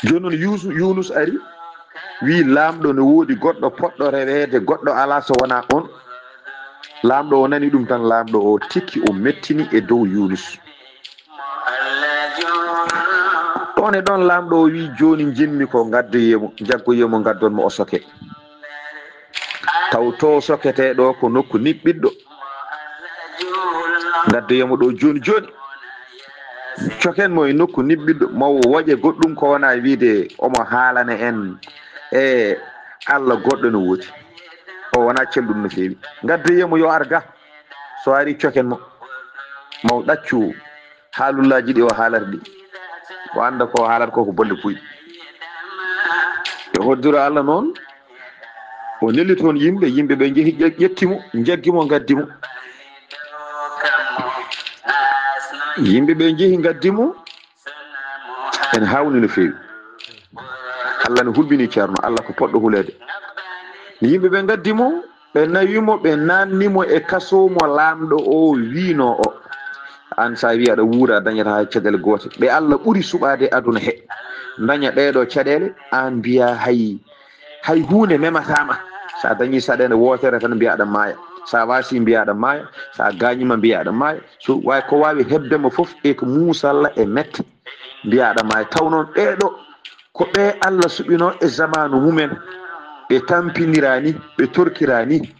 Jooni noon Yuusu, Yunus ari, wii Laamɗo no woodi goɗɗo poɗɗo reweede, goɗɗo alaa so wonaa oon. Laamɗo o nani ɗum tan, Laamɗo o tikki, o mettini e dow Yunus. Ɗoon e ɗoon Laamɗo o wii, jooni njiɗmi ko ngaddoyee mo, njaggoyee mo, ngaddon mo o soke. Taw to soketee ɗo ko nokku niɓɓiɗɗo. Ngaddoyee mo ɗo jooni jooni. Coken mo e nokku niɓɓiɗɗo, mo woƴe goɗɗum ko wona wiide omo haalana en e Allah goɗɗo no woodi. O wona celluɗo no feewi. Ngaddoyee mo yo ar ga. So ari coken mo. Mo ɗaccu haalullaaji ɗi o haalata ɗi. O annda ko o haalata ko ko bolle puy. E hoddiro Allah noon, o neli toon yimɓe, yimɓe ɓe njehi ƴe-, ƴetti mo, njaggi mo, ngaddi mo. Yimɓe ɓe njehi, ngaddi mo, en hawni no feewi. Allah no hulɓini Ceerno, Allah ko poɗɗo huleede. Yimɓe ɓe ngaddi mo, ɓe nawi mo, ɓe naanni mo e kaso mo Laamɗo o wiino o. Aan, so a wii aɗa wuura, a dañata hay caɗeele goote. Ɓe Allah ɓuri suɓaade e aduna he, daña ɗee ɗoo caɗeele, aan mbiyaa hay, hay huunde memataa ma. So a dañii saɗeende wootere tan, mbiyaa aɗa maaya. So a waasii, mbiyaa aɗa maaya. So a gaañiima, mbiyaa aɗa maaya. So waawi, ko waawi heɓde ma fof e ko muusalla e mette, mbiyaa aɗa maaya. Taw noon ɗee ɗoo ko ɓe Allah suɓinoo e zamaanu mumen, ɓe tampiniraani, ɓe torkiraani.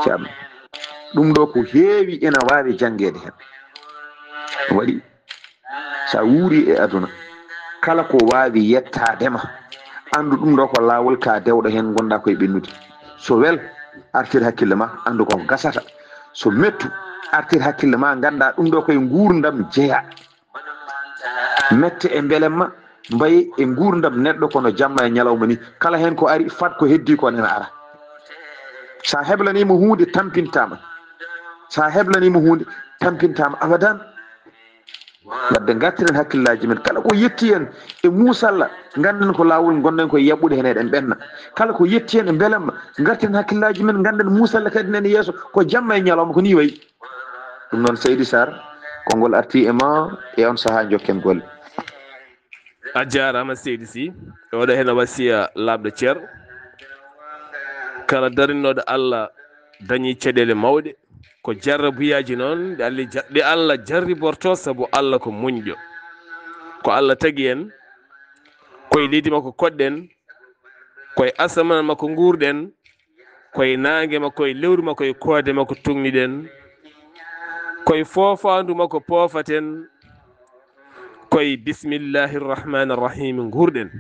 Ceerno, ɗum ɗoo ko heewi ina waawi janngeede heen. Waɗi, so a wuurii e aduna, kala ko waawi yettaade ma, anndu ɗum ɗoo ko laawol, ka dewɗo heen, ngonɗaa koye ɓennude. So wel, artir hakkille ma, anndu ko gasata. So mettu, artir hakkille ma, nganndaa ɗum ɗoo koye nguurndam jeyaa. Mette e mbelemma mbayi e nguurndam neɗɗo kono jamma e ñalawma ni. Kala heen ko ari, fat ko heddii ko nena ara. So a heblaniima huunde, tampintaama. So a heblaniima huunde, tampintaama abadan. Wadde ngartiren hakkillaaji men. Kala ko yetti en e muusalla, ngannden ko laawol ngonɗen ko e yaɓɓude heen, eɗen ɓenna. Kala ko yetti en e mbelemma, ngartiren hakkillaaji men, ngannden muusalla kadi nena yeeso, ko jamma e ñalawma, ko nii wayi. Ɗum noon, Seydi Sarr, konngol artii e ma, e on sahaa njokken golle. A jaaraama, Seydi Sy. E oɗo heen wasiya laaɓɗo Ceerno. Kala darinnooɗo Allah dañii caɗeele mawɗe. Ko jarrabuyaaji noon ɗi Allah ja-, ɗi Allah jarribortoo, sabu Allah ko muñɗo. Ko Allah tagi en, ko e leydi makko koɗɗen, ko e asamaan makko nguurɗen, ko e naange makko, e lewru makko, e koode makko tugniɗen, ko e foofaandu makko poofaten, ko e bismillahi rahmani rahim nguurɗen.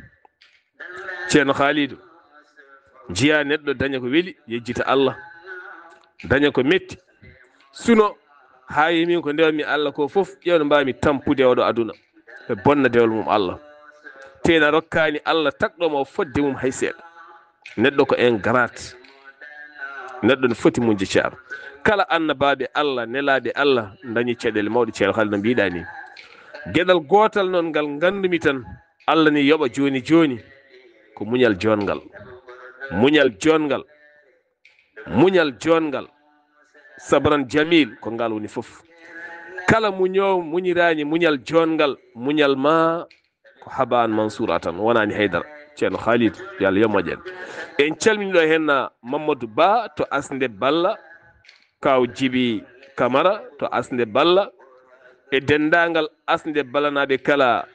Ceerno Khalidou, njiyaa neɗɗo daña ko weli, yejjita Allah, daña ko metti, suno, haa yimi ko ndewmi Allah ko fof, ƴeewno mbaawmi tampude oɗo aduna e bonna dewal mum Allah. Tee na rokkaani Allah tagɗo mo fodde mum hay seeɗa. Neɗɗo ko ingrat. Neɗɗo ne foti muñde, Ceerno. Kala annabaaɓe Allah, nelaaɓe Allah, dañi caɗeele mawɗe, Ceerno Khalidou, no mbiɗa ni. Geɗal gootal noon ngal nganndumi tan, Allah ni yoɓa jooni jooni, ko muñal joonngal. Muñal joonngal. Muñal joonngal, sabran jamil, ko ngal woni fof. Kala muñoowo muñiraani muñal joonngal, muñal ma ko habaan mansuura tan, wonaani haydara. Ceerno Khalid, yo Allah yoɓ moƴƴere. En calmini ɗo heen Mamadou Ba to Asnde Balla, Kaw Jibi Kamara to Asnde Balla, e denndaangal Asnde Ballanaaɓe kala.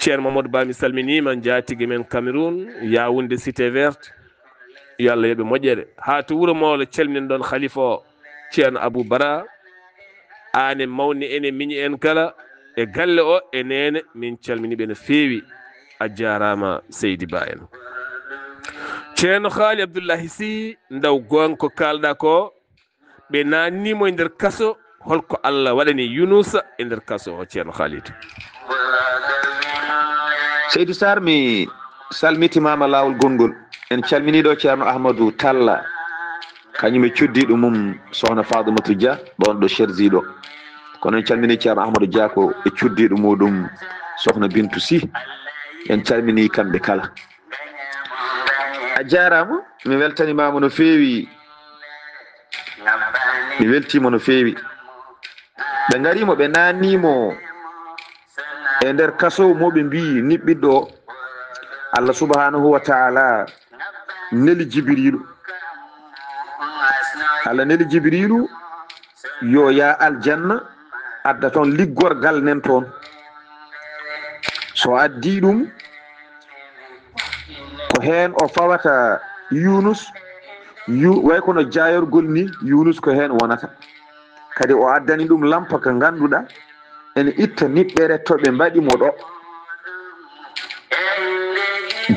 Ceerno Mamadou Ba, mi salminiima, njaatige men Cameroun, Yaoundé, Cité Verte. Yo Allah yoɓ moƴƴere. Haa to Wuro Mawlo, calminen ɗoon Khalifa o, Ceerno Abou Bara. Aan e mawni en e miñi en kala, e galle o, e neene, min calmini ɓe no feewi. A jaaraama, Seydi Ba en. Ceerno Khaali Abdullahi Sy, ndaw goonga ko kaalɗaa ko, ɓe naatnii mo e nder kaso, holko Allah waɗani Yunusa e nder kaso o, Ceerno Khalid? Seydi Sarr, mi salmitimaama laawol gonngol. En calminii ɗo Ceerno Ahmadou Talla, kañum e cuddiiɗo mum Sohna Faatumatu Dia, ɗoon ɗo Cherzi ɗo. Kono en calminii Ceerno Ahmadou Dia ko e cuddiiɗo muɗum Sohna Bintu Sy. En calminii kamɓe kala. A jaaraama, mi weltanimaama no feewi. Mi weltiima no feewi. Ɓe ngariimo, ɓe naatniimo e nder kaso mo ɓe mbii niɓɓiɗɗo o. Allah subhanahu wa ta'ala neli Jibriilu. Allah neli Jibriilu yo yaa aljanna, adda toon liggorgal nen toon. So addii ɗum, ko heen o fawata Yunus, yu-, way kono jaayorgol ni, Yunus ko heen wonata. Kadi o addani ɗum lampa ka ngannduɗaa ene itta niɓɓere to ɓe mbaɗi mo ɗo.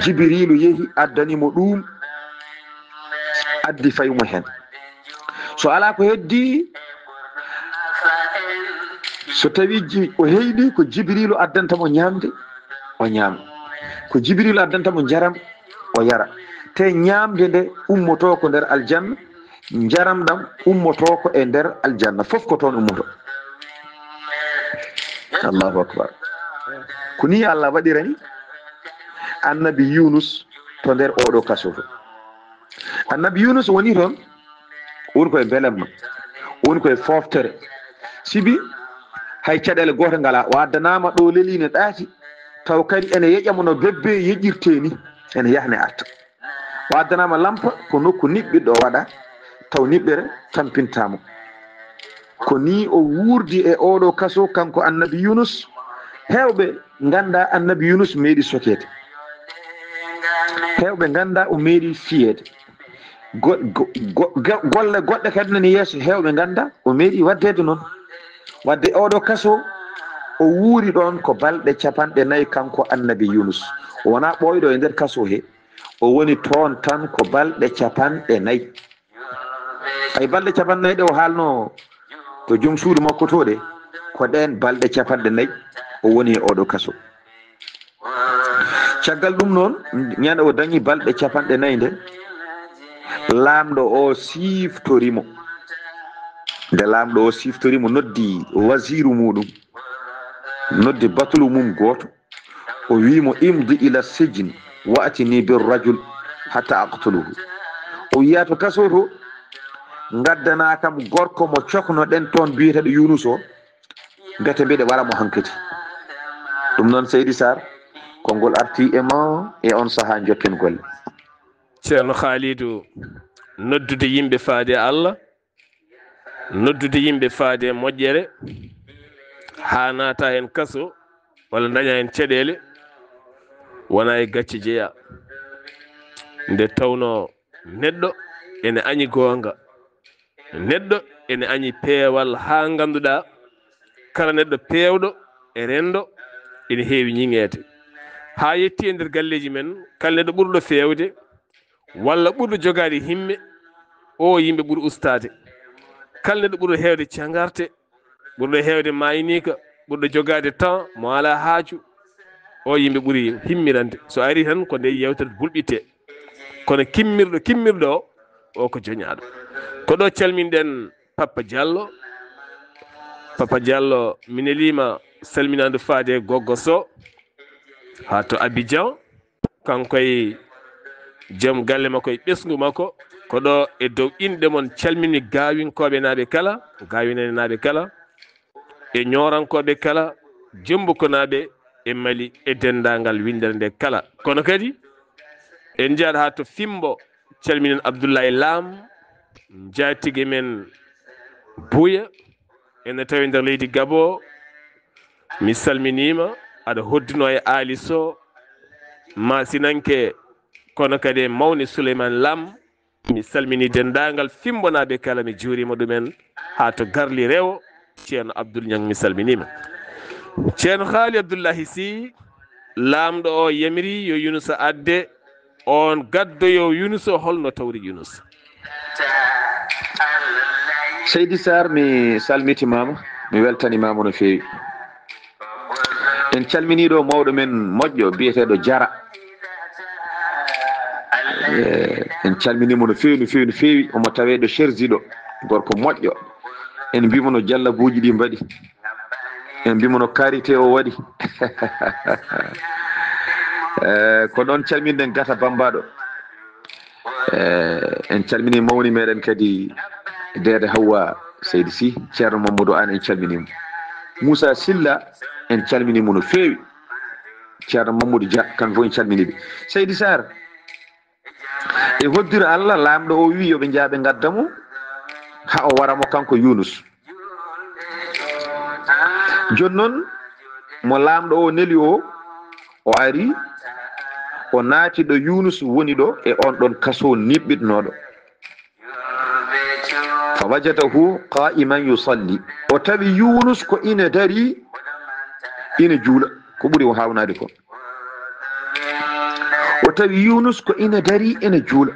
Jibriilu yehi addani mo ɗum, addi fay mo heen. So alaa ko heddii, so tawii ji-, o heyɗi ko Jibriilu addanta mo ñaamde, o ñaama. Ko Jibriilu addanta mo njaram, o yara. Te ñaamde nde ummotoo ko nder aljanna, njaram ɗam ummotoo ko e nder aljanna. Fof ko toon ummotoo. Allahu akbar. Ko nii Allah waɗirani Annabi Yunus to nder ooɗo kaso to. Annabi Yunus woni toon, woni koye belemma, woni koye fooftere. Sibi hay caɗeele goote ngalaa. O addanaama ɗo lelii ne ɗaati, taw kadi ene yeƴa mo no bebbe yeƴirtee ni, ene yaha ne arta. O addanaama lampa, ko nokku niɓɓiɗɗo o waɗa, taw niɓɓere tampintaa mo. Ko nii o wuurdi e ooɗo kaso, kanko Annabi Yunus. Heewɓe nganndaa Annabi Yunus meeɗi sokeede. Heewɓe nganndaa o meeɗi fiyeede. Go-, go-, go-, go-, golle goɗɗe kadi nani yeeso, heewɓe nganndaa o meeɗi waɗdeede noon. Waɗde ooɗo kaso, o wuuri ɗoon ko balɗe capanɗe nayi, kanko Annabi Yunus. O wonaa ɓooyɗo e nder kaso he. O woni toon tan ko balɗe capanɗe nayi. Ay balɗe capanɗe nayi ɗe o haalnoo to joom suudu makko to ɗe, ko ɗeen balɗe capanɗe nayi o woni e ooɗo kaso. Caggal ɗum noon, ñande o dañi balɗe capanɗe nayi nde, laamɗo o siftori mo. Nde laamɗo o siftori mo, noddi wasiiru muɗum, noddi batulu mum gooto. O wii mo, "Imdi ila sijni, wa'tini bir rajul hatta aqtuluhu." O wiya to kaso to, "Ngaddanaa kam gorko mo coknoɗen toon biyeteeɗo Yunus o, mbete mbiɗa wara mo hankadi." Ɗum noon, Seydi Sarr, konngol arti e ma e on sahaa njokken golle. Ceerno Khalidou, noddude yimɓe faade e Allah, noddude yimɓe faade e moƴƴere, haa naata heen kaso walla daña heen caɗeele, wona e gacce jeya. Nde tawnoo neɗɗo ene añi goonga, neɗɗo ene añi peewal haa ngannduɗaa kala neɗɗo peewɗo e renndo ene heewi ñiŋeede. Haa yetti e nder galleeji men, kala neɗɗo ɓurɗo feewde walla ɓurɗo jogaade himme, o yimɓe ɓuri ustaade. Kala neɗɗo ɓurɗo heewde cangarte, ɓurɗo heewde maayniika, ɓurɗo jogaade temps mo alaa haaju, o yimɓe ɓuri himmirande. So ari tan ko nde yeewtere bulɓitte. Kono kimmirɗo, kimmirɗo o, o ko joñaaɗo. Ko ɗo calminɗen Papa Diallo. Papa Diallo, mi neliima salminaandu faade Goggo Sow haa to Abidjan. Kanko e joom galle makko e ɓesngu makko. Ko ɗo e dow inɗe mon calmini Gaawinkooɓe naaɓe kala, Gaawinanenaaɓe kala, e Ñoorankooɓe kala, Jemmbukonaaɓe e Mali e denndaangal winndere nde kala. Kono kadi, en njahat haa to Fimbo, calminen Abdullahi Laam, njaatige men Buya, ene tawi nder leydi Gabo. Mi salminiima, aɗa hoddunoo e Aali Sow, Maasinanke, kono kadi e mawni Suleymaan Laam. Mi salmini denndaangal Fimmbonaaɓe kala, mi juuriima ɗumen haa to Garli Rewo. Ceerno Abdul Ñaŋ, mi salminiima. Ceerno Haali Abdullahi Sih, laamɗo o yamiri yo Yunusa adde, on gaddoyo Yunusa, holno tawri Yunusa? Seydi Saar, mi salmitimaama, mi weltanimaama no feewi. En calminii ɗo mawɗo men moƴƴo biyeteeɗo Jara. Eh, en calminii mo no feewi, no feewi, no feewi. Omo tawee ɗo Cherzi ɗo, gorko moƴƴo. En mbiyii mo no jallabuuji ɗi mbaɗi. En mbiyii mo no karité o waɗi. Eh, ko ɗoon calminɗen Gata Bammbaaɗo. Eh, en calminii mawni meɗen kadi Deede Hawwa Seydi Sih, Ceerno Mamadou Aan, en calminii mo. Moussa Silla, en calminii mo no feewi. Ceerno Mamadou Dia, kamɓe fof en calminii ɓe. Seydi Saar, e hoddiro Allah, laamɗo o wii yo ɓe njah ɓe ngadda mo, haa o wara mo kanko Yuunus. Jooni noon, mo laamɗo o neli o, o ari, o naati ɗo Yuunus woni ɗo e oon ɗoon kaso niɓɓitnooɗo. Fa wajadahu qaa'iman yusalli. O tawi Yuunus ko ina darii, ina juula. Ko ɓuri o haawnaade ko. O tawi Yuunus ko ina darii, ina juula.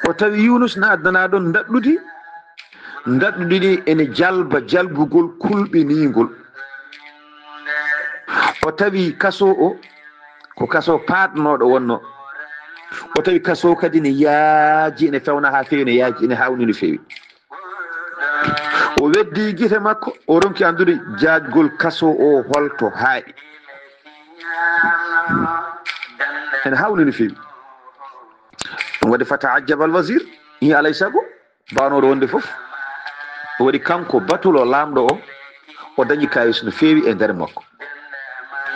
O tawi Yuunus na addanaa ɗoon ndaɗɗudi, ndaɗɗudi ɗi ene jalba jalbugol kulɓiniingol. O tawi kaso o, ko kaso paaɗnooɗo wonnoo. O tawi kaso kadi ne yaaji, ene fewna haa feewi, ene yaaji, ene haawni no feewi. O weddii gite makko, o ronki anndude jaajgol kaso o holto haaɗi. Ene haawni no feewi. Ɗum waɗi fata ajjabal wasir, ii alay sago, baanooɗo wonde fof. O waɗi kanko batulo laamɗo o, o dañi kayis no feewi e nder makko.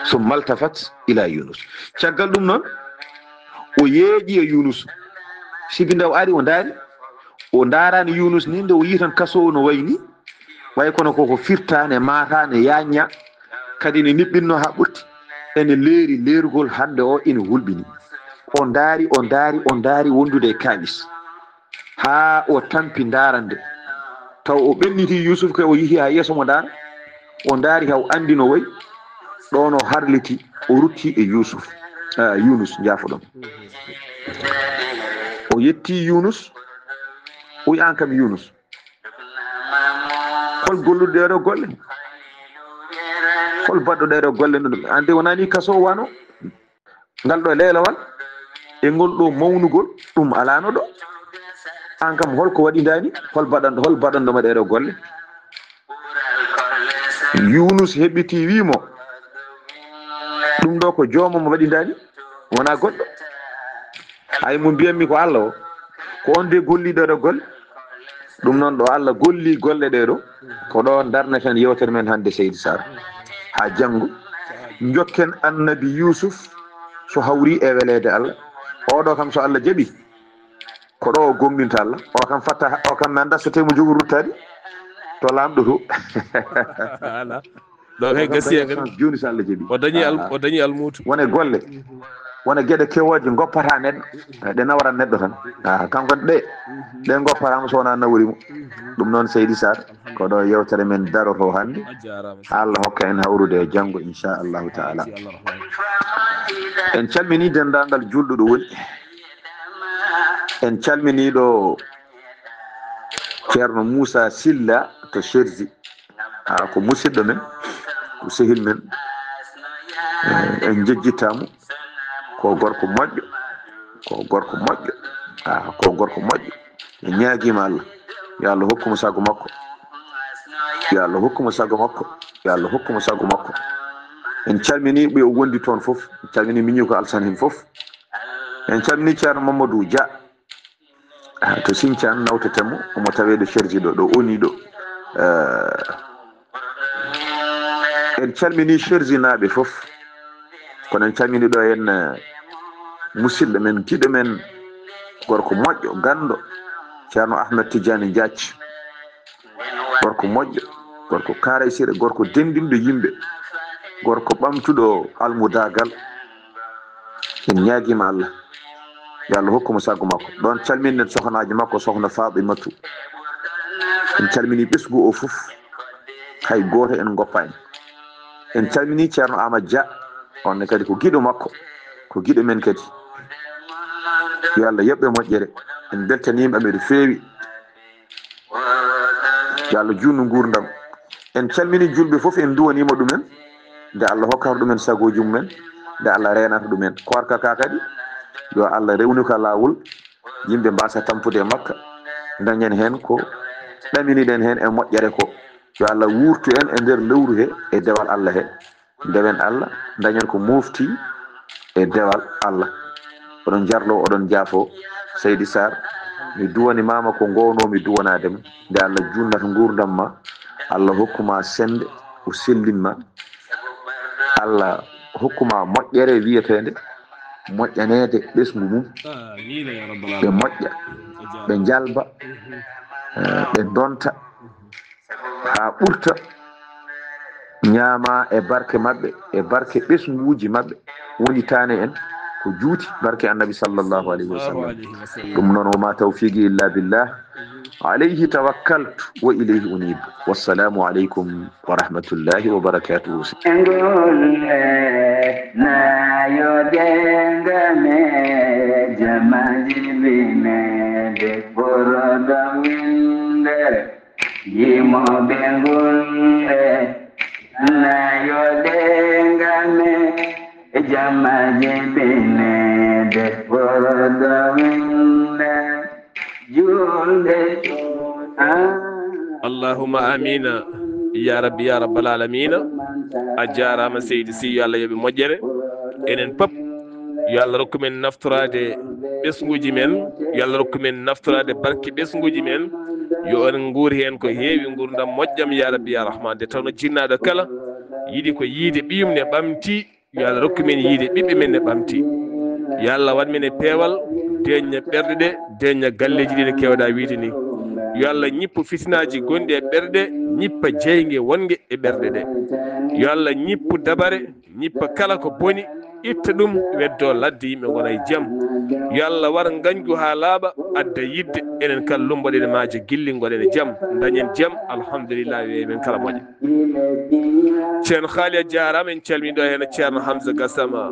Summa altafat ila Yunus. Caggal ɗum noon, o yeeƴi e Yunus. Sibi nde o ari, o ndaari, o ndaaraani Yunus ni, nde o yii tan kaso o no wayi ni, wayi kono koko firtaane, maataane, yañña, kadi ne niɓɓinno haa ɓurti. Ene leeri leerugol hannde o ene hulɓini. O ndaari, o ndaari, o ndaari wondude e kaalis. Haa o tampi ndaarande. Taw o ɓenniti Yuusuf kay, o yehi haa yeeso mo ndaara. O ndaari haa o anndi no wayi. Ɗoon o harliti, o rutti e Yuusuf. Ah, Yunus, njaafoɗon. O yetti Yunus, o wi, "Aan kam Yunus, hol golluɗo ɗee ɗoo golle? Hol baɗɗo ɗee ɗoo golle?" No ɗum, aan de wonaa ni kaso wano. Ngal ɗoo leelawal e ngol ɗoo mawnugol, ɗum alaano ɗo. Aan kam, hol ko waɗi ndaani? Hol baɗan-, hol baɗanɗo ma ɗee ɗoo golle? Yunus heɓiti, wii mo, "Ɗum ɗoo ko joomam waɗi ndaani, wonaa goɗɗo. Hay mo mbiyanmi ko Allah o, ko on de golli ɗee ɗoo golle." Ɗum noon, ɗo Allah golli golle ɗee ɗoo, ko ɗo darneten yewtere men hannde, Seydi Saar. Haa janngo, njokken Annabi Yuusuf, so hawri e weleede Allah. Oɗo kam, so Allah jaɓi, ko ɗo o gomɗinta Allah. O kam fatta, o kam mi annda so tawi mo jogo ruttaade to laamɗo to. Ala. Ɗo kay gasi en kadi. Jooni so Allah jaɓi. O dañi al-, o dañi almuutu. Wone golle. Wone geɗe kewooje ngoppata neɗɗo. Ɗe nawran neɗɗo tan. Ah, kanko ɗe, ɗe ngoppataama so wonaa nawori mo. Ɗum noon, Seydi Saar, ko ɗo yewtere men daroto hannde. A jaaraama. Haa Allah hokka en hawrude e janngo, inchallahu taala. Inchallahu rahman. En calminii denndaangal juulɗo ɗo woni. En calminii ɗo Ceerno Muusa Silla to Cherzi. Ah, ko musidɗo men, ko sehil men. Eh, en njejjitaamo. Ko gorko moƴƴo. Ko gorko moƴƴo. Ah, ko gorko moƴƴo. En ñaagiima Allah. Yo Allah hokku mo sago makko. Yo Allah hokku mo sago makko. Yo Allah hokku mo sago makko. En calminii ɓe o wondi toon fof. En calminii miñi ko Alsan heen fof. En calminii Ceerno Mamadou Dia. Ah, to Sincaan nawteten mo, omo tawee ɗo Cerji ɗo, ɗo oni ɗo. Eh, en calminii Cerjinaaɓe fof, kono en calminii ɗo en, eh, musidɗo men, giɗo men, gorko moƴƴo, ganndo, Ceerno Ahmed Tidiane Diathie. Gorko moƴƴo, gorko kaaraysire, gorko denndinɗo yimɓe, gorko ɓamtuɗo almudaagal. En ñaagiima Allah, yo Allah hokku mo sago makko. Ɗoon calminen sohnaaji makko, sohna Fatimatu. En calminii ɓesngu o fof, hay gooto en ngoppaani. En calminii Ceerno Aamadu Dia, on ne kadi ko giɗo makko, ko giɗo men kadi. Yo Allah yoɓ ɓe moƴƴere. En mbeltaniima ɓe no feewi. Yo Allah juutnu nguurndam. En calminii juulɓe fof, en nduwaniima ɗumen, nde Allah hokkata ɗumen sagooji mumen, nde Allah reenata ɗumen. Koorka ka kadi, yo Allah rewnu ka laawol, yimɓe mbaasa tampude e makka, dañen heen ko ɗaminiɗen heen e moƴƴere ko. Yo Allah wuurtu en e nder lewru he, e dewal Allah he. Ndewen Allah, dañen ko mofti e dewal Allah. Oɗon jarlo, oɗon jaafo, Seydi Sarr. Mi duwani mama ko ngowno mi duwanaade ma. Nde Allah junnata nguurndam ma, Allah hokku ma semmbe, o sellin ma. Allah hokku ma moƴƴere wiyeteende moƴƴaneede ɓesngu mum. Amiina ya rabbal ɓe alamin. Moƴƴa, ɓe njalba, eh, ɓe ndonta haa ɓurta, ñaama e barke maɓɓe, e barke ɓesnguuji maɓɓe, woni taane en ko juuti, barke Annabi sallallahu alayhi wa sallam. Ɗum noon, wa ma tawfiqi illa billah, alayhi tawakkaltu wa ilayhi unib. Wassalamu aleykum wa rahmatullahi wa barakatuhu. Ngolle nayo denga me jamaji bine de porodo winde. Yimoɓe ngulɓe, nayo ɗe ngame, jamaje bine, de porodo winde, julde. Allahumma amina. Ya Rabbi, ya Rabbal alamina. A jaaraama, Seydi Sy, yo Allah yoɓe moƴƴere. Enen pop, yo Allah rokku men naftoraade ɓesnguuji men, yo Allah rokku men naftoraade barke ɓesnguuji men, yo en nguur heen ko heewi, nguurndam moƴƴam, ya Rabbi, ya Rahman. Nde tawno jinnaaɗo kala yiɗi ko yiide ɓiyum ne ɓamti, yo Allah rokku men yiide ɓiɓɓe men ne ɓamti. Yo Allah waɗ men e peewal, deeƴna ɓerɗe ɗe, deeƴna galleeji ɗi no keewɗaa wiyde ni. Yo Allah ñippu fitinaaji gonɗi e ɓerɗe, ñippa jeynge wonge e ɓerɗe ɗe. Yo Allah ñippu dabare, ñippa kala ko boni, itta ɗum, weddo ladde, yimɓe ngona e jam. Yo Allah war ngañgu haa laaɓa, adda yidde, enen kala lumboɗen e maaje gilli, ngoɗen e jam, dañen jam, alhamdulillah, yo men kala moƴƴa. Ceerno Haali, a jaaraama, en calmini ɗo heen Ceerno Hamza Gassama,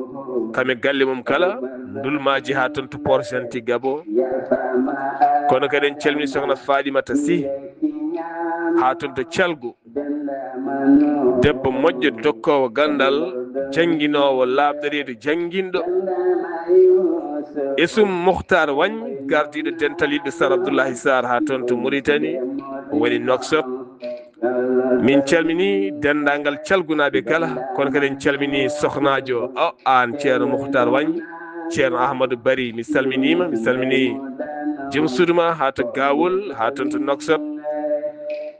kam e galle mum kala, ndulmaaji haa toon to Port-Gentil Gabon. Kono kadi en calmini Sokhna Faɗimata Sy, haa toon to Calgu. Debbo moƴƴo, dokkoowo ganndal, jannginoowo, laaɓɗo reedu, jannginɗo. Esum Muhtar Wañ, gardiiɗo dental yiɗɓe Sar Abdullahi Sarr haa toon to Mauritanie, woni Nouakchott. Min calmini denndaangal calgunaaɓe kala, kono kadi en calmini sohnaajo o, aan Ceerno Muhtar Wañ, Ceerno Ahmadou Bari, mi salminiima, mi salmini joom suudu ma haa to Gawol, haa toon to Nouakchott.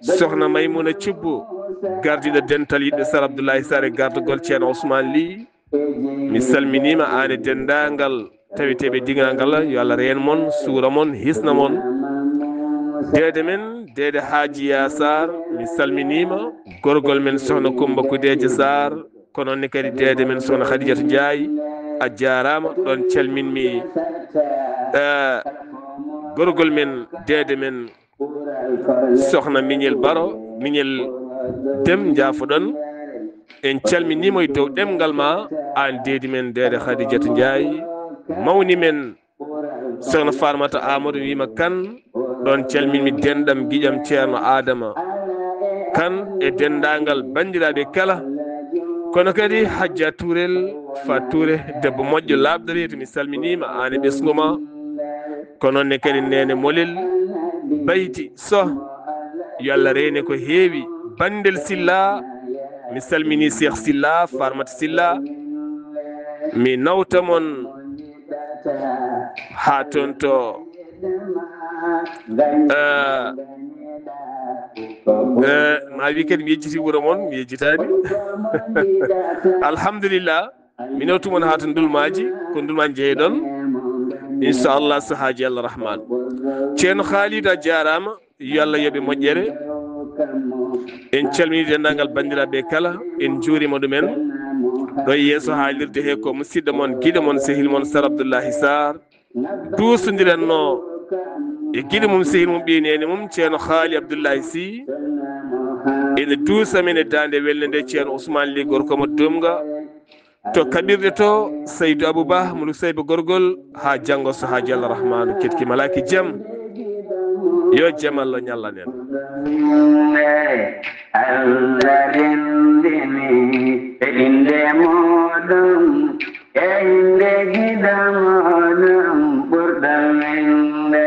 Sokhna Maymuna Cubbu, gardiiɗo dental yiɗɓe Sar Abdoulaye Sarr e gardagol Ceerno Ousmane Ly. Mi salminiima aan e denndaangal taweteeɓe digal ngal, yo Allah reen mon, suura mon, hisna mon. Deede men, deede Haajiya Sarr, mi salminiima. Gorgol men Sokhna Coumba Koudeja Sarr, ko noon ne kadi deede men Sokhna Khadijatu Njaay, a jaaraama, ɗoon calminmi, eh, gorgol men, deede men, Sokhna Miñel Baro, Miñel Dem, njaafoɗon. En calminiima e dow ɗemngal ma, aan deedi men, deede Khadijatu Njaay, mawni men, Sokhna Farmata Amadou wiima Kan, ɗoon calminmi denɗam giƴam Ceerno Adama Kan e denndaangal banndiraaɓe kala. Kono kadi Hajja Tuurel, Fat Tuure, debbo moƴƴo laaɓɗo reedu, mi salminiima, aan e ɓesngu ma. Ko noon ne kadi Neene Molel, Bayti Soh, yo Allah reene ko heewi. Banndel Silla, mi salminii Cheikh Silla, Farmata Silla, mi nawta mon haa toon to Eh, eh, ma wi kadi mi yejjiti wuro mon, mi yejjitaani. Alhamdulillah. Min o tumon haa to Ndulmaaji, ko Ndulmaaji njeeyɗon. Inchallah, so haaji Allah Rahman. Ceerno Khalid, a jaaraama, yo Allah yoɓe moƴƴere. En calmini denndaangal banndiraaɓe kala, en njuurima ɗumen. Ɗo e yeeso haalirde he ko musidɗo mon, giɗo mon, sehil mon, Sar Abdoullahi Sarr. Duusondiranno e giɗo mum, sehil mum, ɓiy neene mum, Ceerno Haali Abdoullahi Sy. Ene duusa men e daande welnde nde, Ceerno Ousmane Ly, gorko mo Dumga. To kaɓirɗe to, Seydou Abou Ba, mo Nusayba Gorgol, haa janngo so haaji Allah Rahmanu ketki malaaki jam. Yo jam Allah ñallan en. Allah renndini e innde mooɗon, e innde giɗo mooɗon ɓurɗo winde,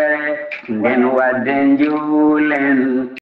nden waɗde njuulen.